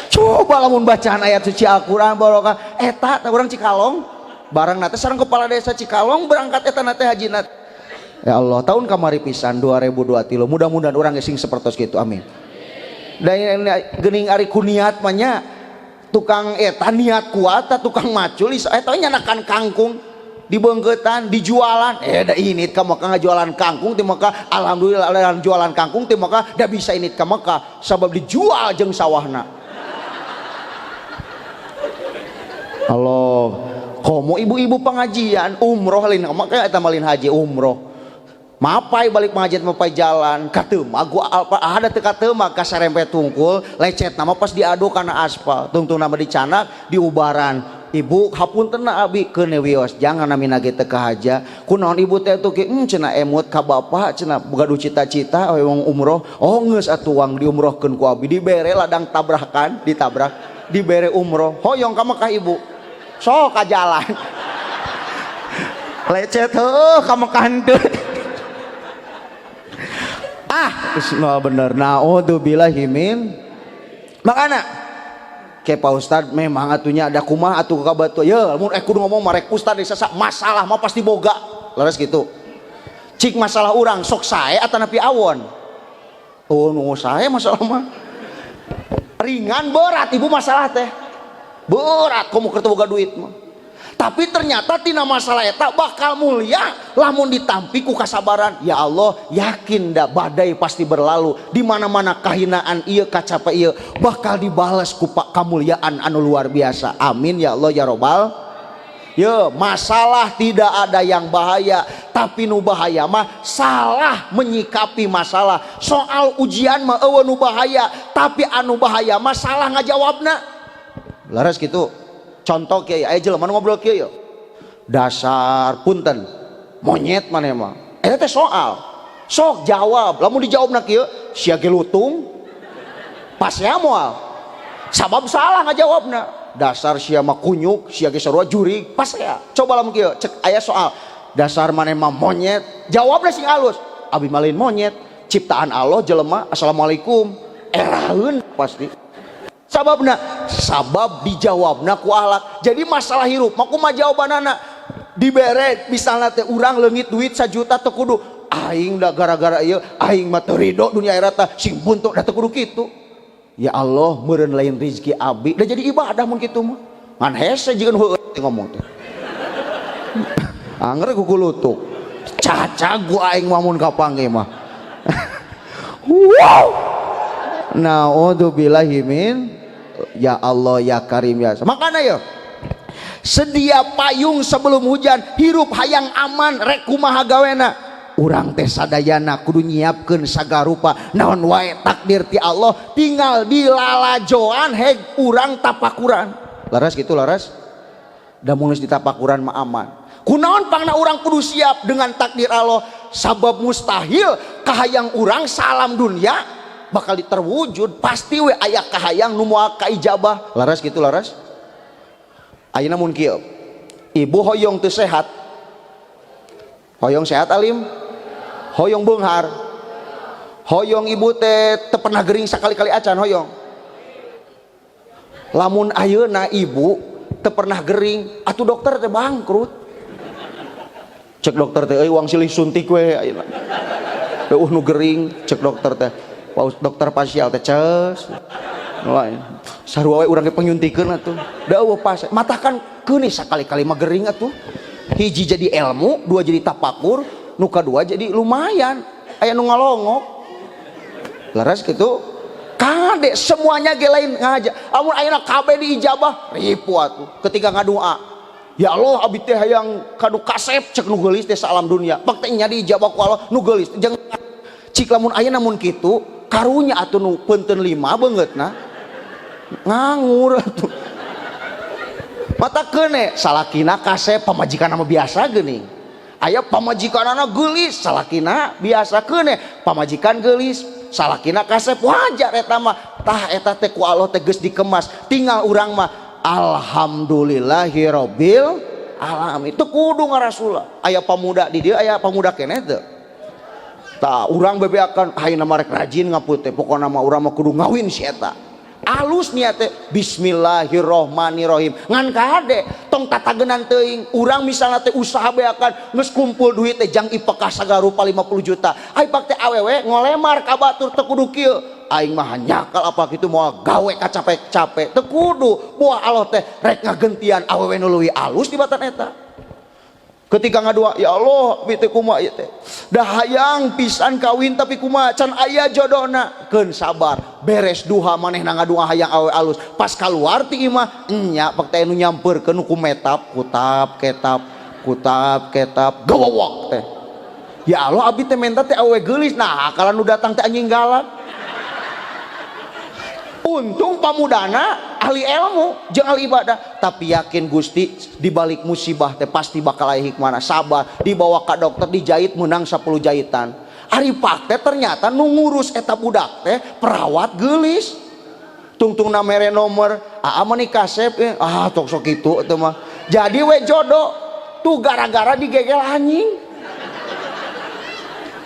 Coba lamun bacaan ayat suci Al-Qur'an barokah eta teh. Urang Cikalong bareng nate sareng kepala desa Cikalong berangkat eta nate haji nate. Ya Allah, tahun kamari pisan 2023, mudah-mudahan urang sing sepertos gitu, amin. Dan geuning ari ku niat mah nya, tukang eta niat kuat, tukang macul eta nyanakan kangkung di beungkeutan dijualan, da ini ka Mekah ngajualan kangkung ti Mekah. Alhamdulillah jualan kangkung ti Mekah, da bisa ini ka Mekah sabab dijual jeung sawahna. Allah, komo ibu-ibu pengajian umroh lain maka eta malin haji, umroh mapai balik pengajian mapai jalan katema gua alpa ada teu katema kasarempet tungkul lecet nama pas diaduk kana aspal, tungtung nama dicanak diubaran. Ibu, hapunten abi keun wios, jangan namina ge teu kahaja. Kunaon ibu teh tuh cenah emut ka bapak cenah gaduh cita-cita wong umroh. Oh geus atuh, wang diumrohkeun ku abi, dibere ladang tabrakan, ditabrak dibere umroh. Hoyong ka Mekah ibu, sok ka jalan lecet heuh ka Mekah henteu. Ah geus bener, naudzubillahi min. Makana ke Pak Ustad memang atunya ada kumaha atuh ka batu ya, mun kudu ngomong marek ustad sasa masalah mah pasti boga leres gitu. Cik masalah urang sok sae atanapi awon? Oh nu sae masalah mah ringan, berat ibu masalah teh berat, komo keur boga duit mah. Tapi ternyata tina masalah eta bakal mulia lamun ditampi ku kasabaran. Ya Allah, yakin dah badai pasti berlalu. Di mana-mana kahinaan ieu, kacape ieu, bakal dibalas ku kamuliaan anu luar biasa. Amin ya Allah ya robbal. Ye, masalah tidak ada yang bahaya, tapi nu bahaya mah salah menyikapi masalah. Soal ujian mah euweuh nu bahaya, tapi anu bahaya mah salah ngajawabna. Laras gitu. Contoh kieu, aya jelema nu ngobrol kieu. Dasar punten, monyet maneh mah. Eta teh soal. Sok jawab, lamun dijawabna kieu, sia ge lutung. Pasea moal. Sabab salah ngajawabna. Dasar sia mah kunyuk, sia ge sarua jurig, pasea. Coba lamun kieu, cek aya soal. Dasar maneh mah monyet, jawabna sing alus. Abi mah lain monyet, ciptaan Allah jelema, assalamualaikum. Eraheun pasti. Sababna, sabab dijawabna ku akhlak. Jadi masalah hirup mah kumaha jawabanana? Dibere misalnya teh urang leungit duit 1 juta, teu kudu aing da gara-gara ieu aing mah teu ridho dunia akhirat tah, sing buntu da, teu kudu kitu. Ya Allah, meureun lain rizki abi da, jadi ibadah mun kitu mah. Ngan hese jeung heueuh ngomong teh. Anger kukulutuk. Caca gua aing mah mun kapanggih mah. Wow. Naudzubillahi min, ya Allah ya Karim ya. Makanya ya sedia payung sebelum hujan, hirup hayang aman, rek kumaha gawena. Urang teh sadayana kudu nyiapkeun sagarupa, naon wae takdir ti Allah tinggal dilalajoan, heg urang tapakuran. Laras gitu, laras? Da mun geus ditapakuran mah aman. Kunaon pangna urang kudu siap dengan takdir Allah? Sabab mustahil kahayang urang salam dunia bakal terwujud, pasti we aya kahayang nu moal kaijabah. Laras gitu, laras? Ayeuna mun kieu, ibu hoyong teu sehat, hoyong sehat alim, hoyong beunghar, hoyong ibu teh teu pernah gering sakali-kali acan, hoyong. Lamun ayeuna ibu teu pernah gering atuh dokter teh bangkrut. Cek dokter teh, euy, uang silih suntik we ayeuna. Euweuh nu gering, cek dokter teh. Paus dokter pasial teh ces. Lain. Sarua we urang ge panyuntikeun atuh. Da euweuh pas. Matakan keunis sakali-kali mah gering atuh. Hiji jadi ilmu, dua jadi tapakur, nu kadua jadi lumayan. Aya nu ngalongok. Laras gitu. Kade semuanya ge lain ngaja. Amun ayeuna kabeh diijabah, ripu atuh. Ketika ngadua, ya Allah, abi teh hayang kadu kasep, cek nu geulis teh salam dunia. Pak teh nya diijabah ku Allah nu geulis. Jeung cik lamun ayeuna mun kitu, karunya atuh nu peunteun lima beungeutna. Nganggur atuh. Mata keune salakina kasep, pamajikan mah biasa geuning. Aya pamajikanana geulis, salakina biasa keune. Pamajikan geulis, salakina kasep, wajar eta mah. Tah eta teh ku Allah teh geus dikemas, tinggal urang mah alhamdulillahirabbil alamin. Teu kudu ngarasula. Aya pamuda di dieu, aya pamuda keneh teu? Tah urang bebeakan ayeuna mah rek rajin ngaput teh, pokona mah urang mah kudu ngawin si eta. Alus niat teh, bismillahirrohmanirrohim. Ngan kade tong tatagenan teuing. Urang misalnya teh usaha beakan geus kumpul duit teh jang ipekah sagarupa 50 juta, ai pak teh awewe ngolemar ka batur, teu kudu kieu, aing mah nyakal apa kitu, moal gawe kacapek-capek, teu kudu. Buah Allah teh rek ngagentian awewe nu leuwih alus di batan eta. Ketika ngadua, ya Allah, bi teh kumaha ieu teh, dah hayang pisan kawin tapi kumaha can aya jodona. Keun sabar, beres duha manehna ngadua hayang awe alus, pas kaluar ti imah nya pak teh nu nyampeurkeun ku metap, kutap ketap kutap ketap gawawak teh, ya Allah, abi teh menta teh awe geulis, nah kalau nu datang teh anjing galak. Untung pamudana ahli ilmu jeung ahli ibadah, tapi yakin Gusti di balik musibah teh pasti bakal aya hikmahna. Sabar, dibawa ke dokter, dijahit, menang 10 jahitan. Ari pak teh ternyata nu ngurus eta budak teh perawat geulis, tungtung mere nomor, aa mah kasep eh. Ah, tok sok kitu eta mah jadi we jodoh tuh gara-gara digegel anjing.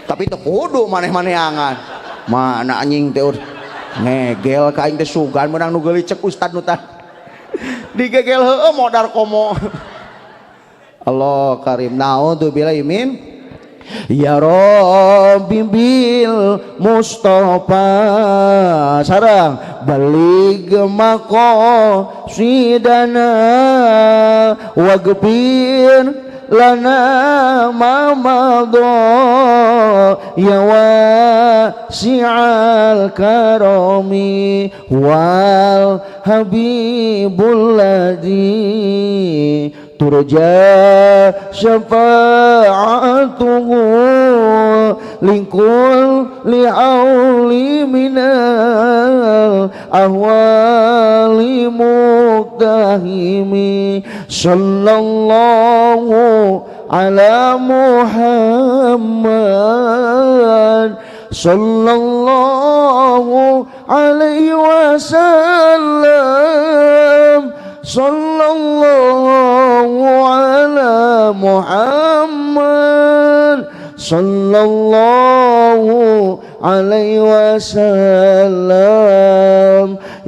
Tapi teu kudu maneh-maneangan mana anjing teh ngegel ka aing teh, sugan menang nu geulis, cek ustad nu tadi digegel heueuh modar komo. Allah Karim, naudzubillahi min. Ya Rabbi bil Mustafa sareng baligh maqasidana waghfir lana ma madha ya wasi'al karami wal habibul ladzi turja syafa'atuhu lingkul li'auli minal ahwali muktahimi sallallahu ala Muhammad sallallahu alaihi wasallam sallallahu ala Muhammad sallallahu alaihi wasallam.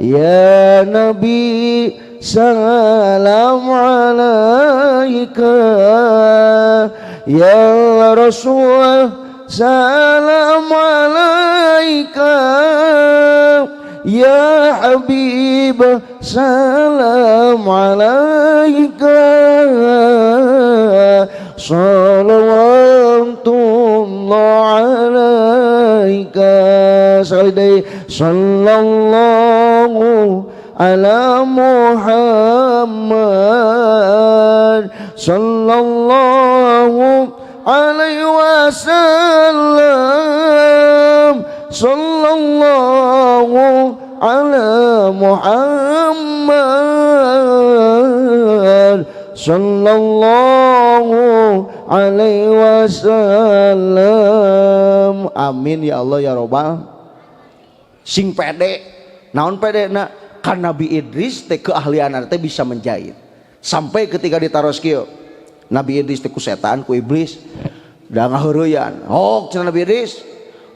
Ya Nabi salam alaika, ya Rasul salam alaika, ya Habib salam alaika, salawatullah alaika. Sekali deui, sallallahu ala Muhammad sallallahu alaihi wasallam sallallahu ala Muhammad sallallahu alaihi wasallam. Amin ya Allah ya robbal. Sing pede naon pede na kan Nabi Idris teh keahlian teh bisa menjahit sampai ketika ditaros kieu Nabi Idris teh ku setan ku iblis da ngaheureyan. Oh, cenah Nabi Idris,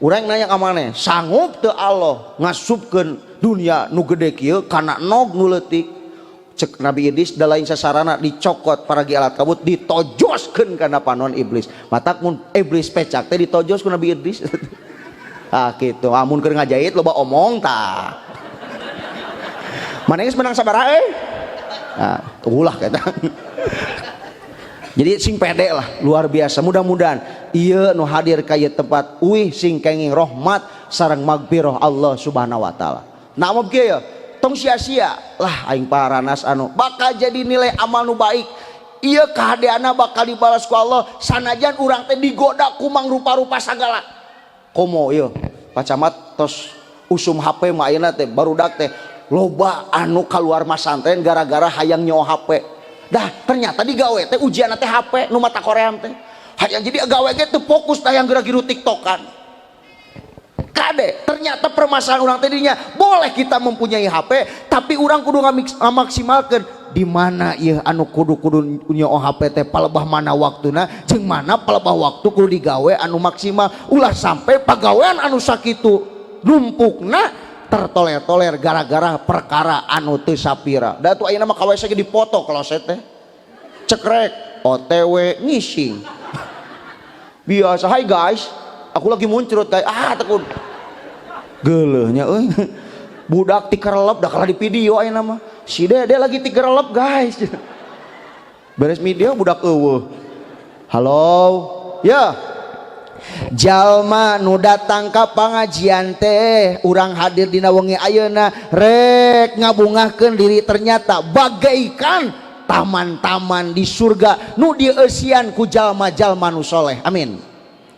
urang nanya ka maneh, sanggup teu Allah ngasupkeun dunia nu gede kieu kana nog nu leutik? Cek Nabi Idris, da lain sasarana dicokot paragi alat kabut ditojoskeun kana panon iblis. Matak mun iblis pecak teh ditojos ku Nabi Idris. Ah gitu, amun keur ngajahit loba omong tah. Mana geus menang sabaraha euy? Nah, ulah kita. Jadi sing pede lah, luar biasa. Mudah-mudahan ieu nu hadir ka ieu tempat uih sing kenging rahmat sareng magfirah Allah Subhanahu wa taala. Nah, mau kieu ya, tong sia-sia lah aing paranas anu bakal jadi nilai amal nu baik. Ieu kahadeana bakal dibalas ku Allah sanajan urang teh digoda ku mangrupa-rupa sagala. Komo ieu Pak Camat tos usum HP mah ayeuna teh barudak teh loba anu keluar masantren gara-gara hayang nyawa HP. Dah ternyata digawe teh ujian teh HP nu mata koream teh. Hayang jadi gawe ge teu fokus tah yang geura-giru TikTokan. Kade ternyata permasalahan orang tadinya boleh kita mempunyai HP tapi orang kudu ngamaksimalkeun di mana ieu anu kudu-kudu nyawa HP teh palebah mana waktuna jeung mana palebah waktu kudu digawe anu maksimal, ulah sampai pagawean anu sakitu numpukna tertoler-toler gara-gara perkara anu teu sapira. Da tuh ayeuna mah ka WC ge dipoto kloset teh. Cekrek OTW ngising. Biasa, "Hai guys, aku lagi muncrut guys." Ah tekun. Geuleuhnya euy. Budak tikerelep dah kalah di video ayeuna mah. Si Dede lagi tikerelep guys. Beres media budak eueuh. Halo. Ya. Jalma nu datang ka pangajian teh urang hadir dina wengi ayeuna rek ngabungahkeun diri ternyata bagaikan taman-taman di surga nu dieusian ku jalma-jalma nu soleh. Amin.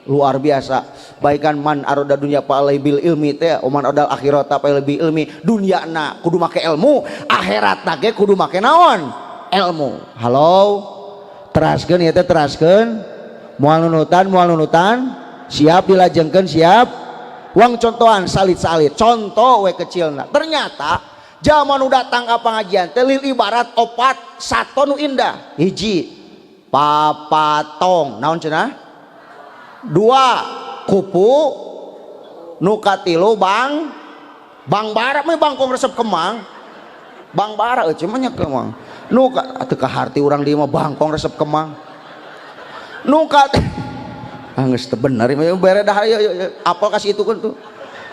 Luar biasa. Baikan man aroda dunya fa alaihi bil ilmi teh, man aradal akhirata fa alaihi bil ilmi. Dunyana kudu make ilmu, akhirat ge kudu make naon? Ilmu. Halo. Teraskeun ieu teh, teraskeun. Moal nunutan, moal nunutan. Siap dilajengkeun, siap. Wang contohan salit-salit. Contoh we kecilna. Ternyata zaman nu datang ka pangajian teh lil ibarat opat sato nu indah. Hiji papatong, naon cenah? Dua kupu, nu katilu bang bang bara mah bangkong resep kemang. Bang bara euy mah nya kemang. Nu ka teu kaharti urang di mah bangkong resep kemang. Nu kat Ah, geus teu bener bere dah ieu apal kasih itu kan tuh.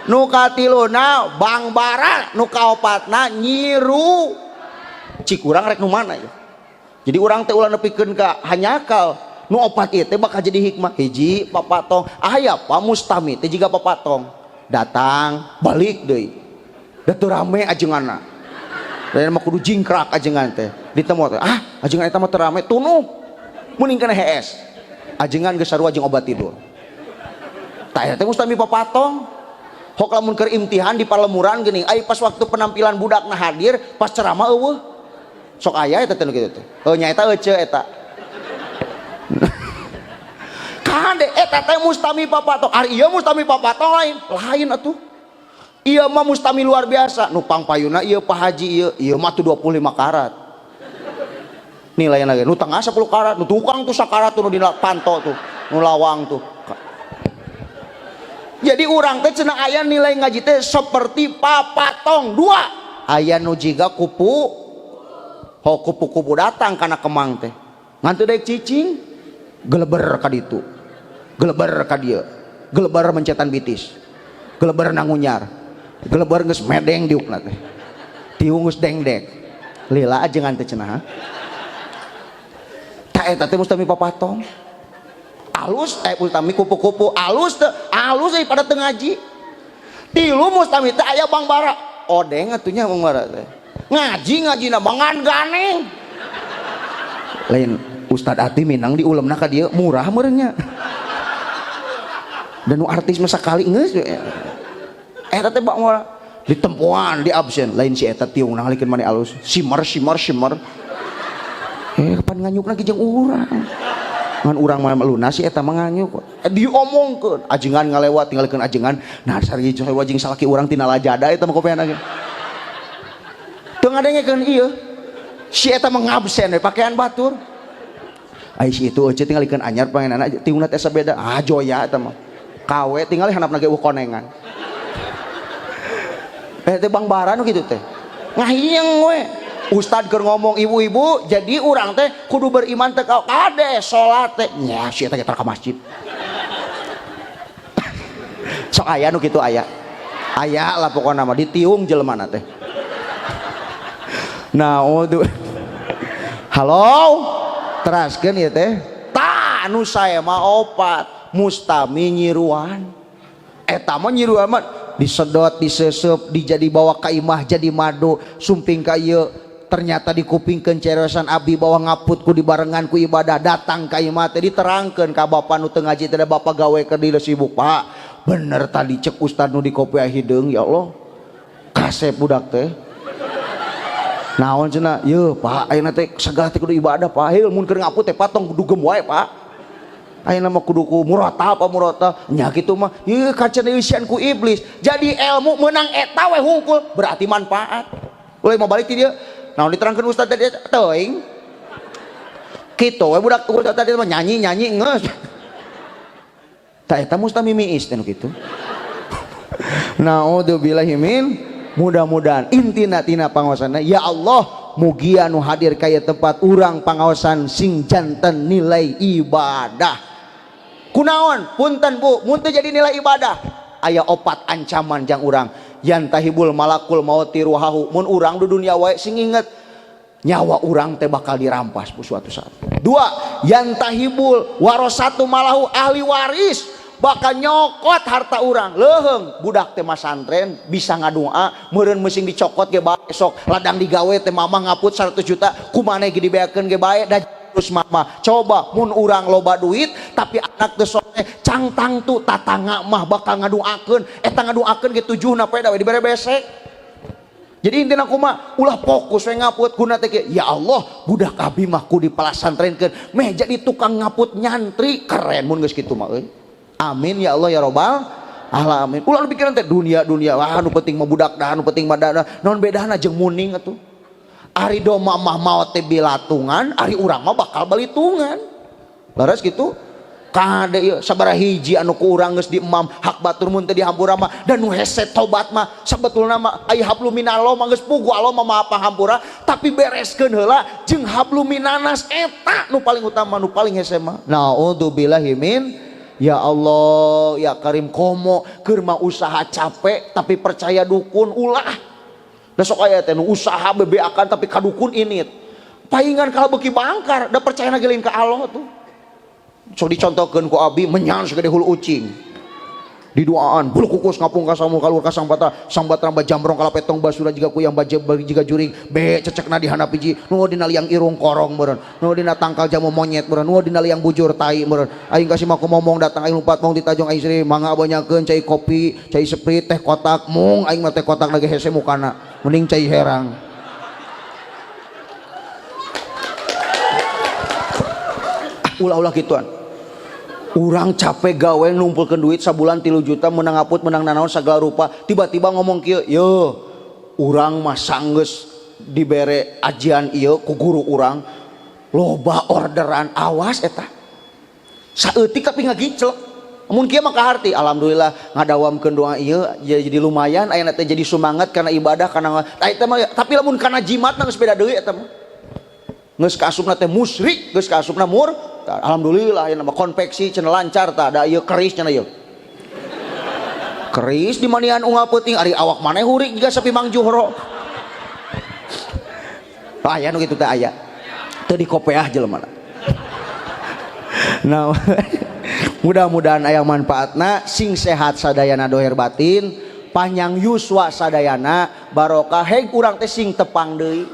Nu katiluna Bangbara, nu kaopatna nyiru. Cik urang rek nu mana ya? Jadi urang teh ulah nepikeun ka hanyakal. Nu opat ieu teh bakal jadi hikmah. Hiji papatong, aya pa mustami teh jiga papatong. Datang balik deui. Da teu rame ajenganna. Lain mah kudu jingkrak ajengan teh. Ditemu teh, ah ajengan eta mah teu rame, tunuh. Mending kana hees. Ajengan geus sarua jeung obat tidur. Tah eta teh mustami papatong. Hok lamun keur imtihan di palemuran geuning, ai pas waktu penampilan budakna hadir, pas ceramah eueuh. Sok aya eta teh nu kitu teh. Heuh nya eta euceu eta. Kade eta teh mustami papatong. Ari ieu mustami papatong lain, lain atuh. Ieu mah mustami luar biasa. Nu pangpayuna ieu Pak Haji ieu, ieu mah tuh 25 karat. Nilai lagi, nu tengah 10 karat, nu tukang tuh sakarat tuh nu dina panto tuh, nu lawang tuh. Jadi urang teh cenah aya nilai ngaji teh seperti papatong dua. Aya nu jiga kupu, ho kupu-kupu datang kana kemang teh. Ngan teu daek cicing, geleber ka ditu. Geleber ka dieu. Geleber mencetan bitis. Geleber nangunyar. Geleber geus medeng diukna teh. Tiung geus dengdek. Lila ajengan teh cenah. Tah eta teh mustami papatong. Alus mustami kupu-kupu alus teh, alus pada teu ngaji. Tilu mustami teh aya Bangbara. Odeng atunya Bangbara teh. Ngaji ngajina mangan ganeng. Lain Ustad Ati minang di ulemna ka dieu murah meureun nya. Dan nu artis mah sakali geus eta teh Bangbara ditempoan di absen lain si eta tiung nangalikeun maneh alus simmer simmer simmer. Kapan nganyukna ge jeung urang. Ngan urang mah lunas si eta mah nganyuk. Diomongkeun ajengan ngalewat tinggalkeun ajengan. Nah sari sarua jeung salaki urang tina lajada eta mah kopeana ge. Teu ngadengekeun ieu. Si eta mah ngabsen we pakaian batur. Ai si itu euceu tinggalikeun anyar pangenana tiungna teh sabeda. Ah joya eta mah. Kawe tinggal handapna ge eueuh konengan. Teh Bangbara nu kitu teh. Ngahieng we. Ustad keur ngomong ibu-ibu jadi urang teh kudu beriman teh ka kade salat teh nya si eta ge ka masjid. Sok aya nu kitu aya. Aya lah pokona mah ditiung jelema teh. Nah, waduh. Halo. Teraskeun ieu teh. Tah nu sae mah opat mustami nyiruan. Eta mah nyiruan mah disedot, disesep, dijadi bawa ka imah jadi madu, sumping ka ieu ternyata dikupingkeun cereosan abdi bahwa ngaput ku dibarengan ku ibadah datang ka imah teh diterangkeun ka bapa nu teu ngaji teh bapa gawe keur di sibuk Pak. Bener tadi cek ustad nu di kopi hideung ya Allah. Kasep budak teh. Naon cenah? Yeuh Pak, ayeuna teh segala teh kudu ibadah Pak. Heuh mun keur ngaput teh patong kudu dugem wae Pak. Ayeuna mah kudu ku murata apa murata. Nya kitu mah ieu kaca eusian ku iblis. Jadi ilmu meunang eta we hungkul berarti manfaat. Ulah mau balik ti dieu. Naon diterangkeun ustad tadi teuing. Kitu we budak ustad tadi mah nyanyi-nyanyi geus. Tah eta mustami miis teh nu kitu. Naudzubillahi min mudah-mudahan intina tina pangaosanna ya Allah mugia nu hadir kaya tempat urang pangaosan sing janten nilai ibadah. Kunaon punten Bu mun teu jadi nilai ibadah aya opat ancaman jang urang yantahibul malakul mauti ruhahu mun urang di dunia wae sing inget nyawa urang teh bakal dirampas bu suatu saat. Dua yantahibul warosatu malahu ahli waris bakal nyokot harta urang leuheung budak teh masantren bisa ngadua meureun meusing dicokot ge bae sok ladang digawe teh mamah ngaput 100 juta kumaneh ge dibeakeun ge bae da terus mama coba mun urang loba duit tapi anak teu soleh cangtang tu tatangga mah bakal ngaduakeun eta ngaduakeun ge tujuhna peda we dibere besek. Jadi intina kumaha ulah fokus we ngaput guna teh ya Allah budak abi mah ku dipelasantrenkeun meh jadi tukang ngaput nyantri keren mun geus kitu mah euy. Amin ya Allah ya robbal alamin. Ulah nu pikiran teh dunia dunia wah nu penting mah budak dah nu penting mah dana naon bedana jeung muning atuh. Ari doma mah maot teh bilatungan, ari urang mah bakal balitungan. Leres gitu? Kade ieu sabaraha hiji anu ku urang geus diemam hak batur mun teu dihampura mah dan nu hese tobat mah sabetulna mah aya hablum minallah mah geus pugu Allah mah maha pahampura tapi bereskeun heula jeung hablum minanas eta nu paling utama nu paling hese mah. Naudzubillahi min Ya Allah ya Karim, komo keur mah usaha capek tapi percaya dukun ulah. Da sok aya teh nu usaha bebeakan tapi ka dukun init. Paingan kalau beuki bangkar, da percaya lagi lain ka Allah tuh. Sok dicontohkeun ku abi menyan segede hulu ucing. Di duaan bulu kukus ngapung kasamu kalur kasang bata sambat ramba jamrong kalapetong basura jiga kuyang baje jiga juring be cecekna di handap hiji nu dina liang irung korong meureun, nu dina tangkal jamu monyet meureun, nu dina liang bujur tai meureun. Aing kasih maku momong datang aing lumpat mong ditajong aing sri mangga banyakeun cai kopi cai Sprite teh kotak mung aing mah teh kotak lagi hese mukana mending cai herang. Ulah-ulah gituan. Urang capek gawe numpulkeun duit sabulan 3 juta menang ngaput menang nanaon segala rupa, tiba-tiba ngomong kieu, "Yo, urang mah sanggeus dibere ajian ieu ku guru urang, loba orderan." Awas eta. Saeutik tapi ngagiclek. Mun kieu mah kaharti, alhamdulillah ngadawamkeun doa ieu jadi lumayan ayeuna teh jadi sumangat kana ibadah kana eta mah. Tapi lamun kana jimat mah geus beda deui eta mah. Geus kaasupna teh musyrik, geus kaasupna mur. Alhamdulillah ayeuna mah konveksi cenah lancar tah, da ieu keris cenah ieu. Keris di manian unggal peuting ari awak maneh hurik jiga sapi Mang Juhro. Aya nu kitu teh aya. Teu dikopeah jelema. Nah, mudah-mudahan aya manfaatna, sing sehat sadayana dohir batin, panjang yuswa sadayana, barokah heg urang teh sing tepang deui.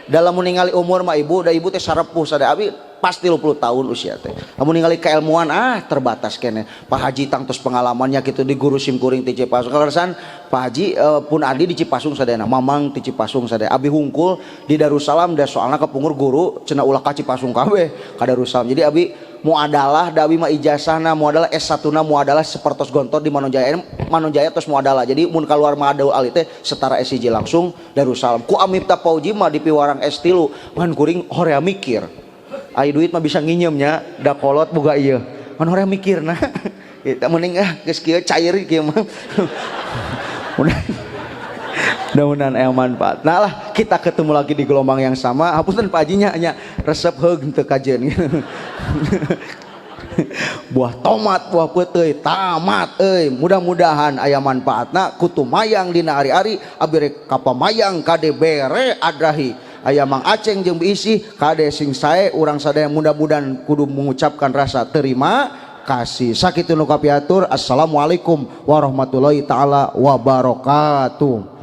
Dalam meninggali umur mah ibu, da ibu teh sarepuh sadaya abi pasti 20 tahun usia teh. Lamun ningali keilmuan ah terbatas kene. Pak Haji tangtos pengalamannya gitu di guru simkuring ti Cipasung. Kaleresan Pak Haji pun adi di Cipasung sadayana, mamang ti Cipasung sadaya. Abi hungkul di Darussalam da soalna kepungur guru cenah ulah ka Cipasung kabeh ka Darussalam. Jadi abi muadalah da abi mah ijazahna muadalah S1 na muadalah sepertos gontor di Manonjaya. Manonjaya tos muadalah. Jadi mun kaluar Ma'hadul Ali teh setara S1 langsung Darussalam. Ku Amipta Pauji mah di piwarang S3 ngan kuring horea mikir. Ai duit mah bisa nginyemnya da kolot boga ieu. Ngan horea mikirna. Kita mending ah geus kieu cair kieu mah. Mudah-mudahan aya manfaat. Nah lah kita ketemu lagi di gelombang yang sama. Hapunten Pak Haji nya resep heug teu kajeun. Buah tomat, buah peuteuy, tamat euy. Mudah-mudahan aya manfaatna kutumayang dina ari-ari abi rek kapamayang kade bere adrahi. Aya Mang Aceng jeung Biisi kade sing sae urang sadaya mudah-mudahan kudu mengucapkan rasa terima kasih. Sakitu nu kapiatur. Assalamualaikum warahmatullahi taala wabarakatuh.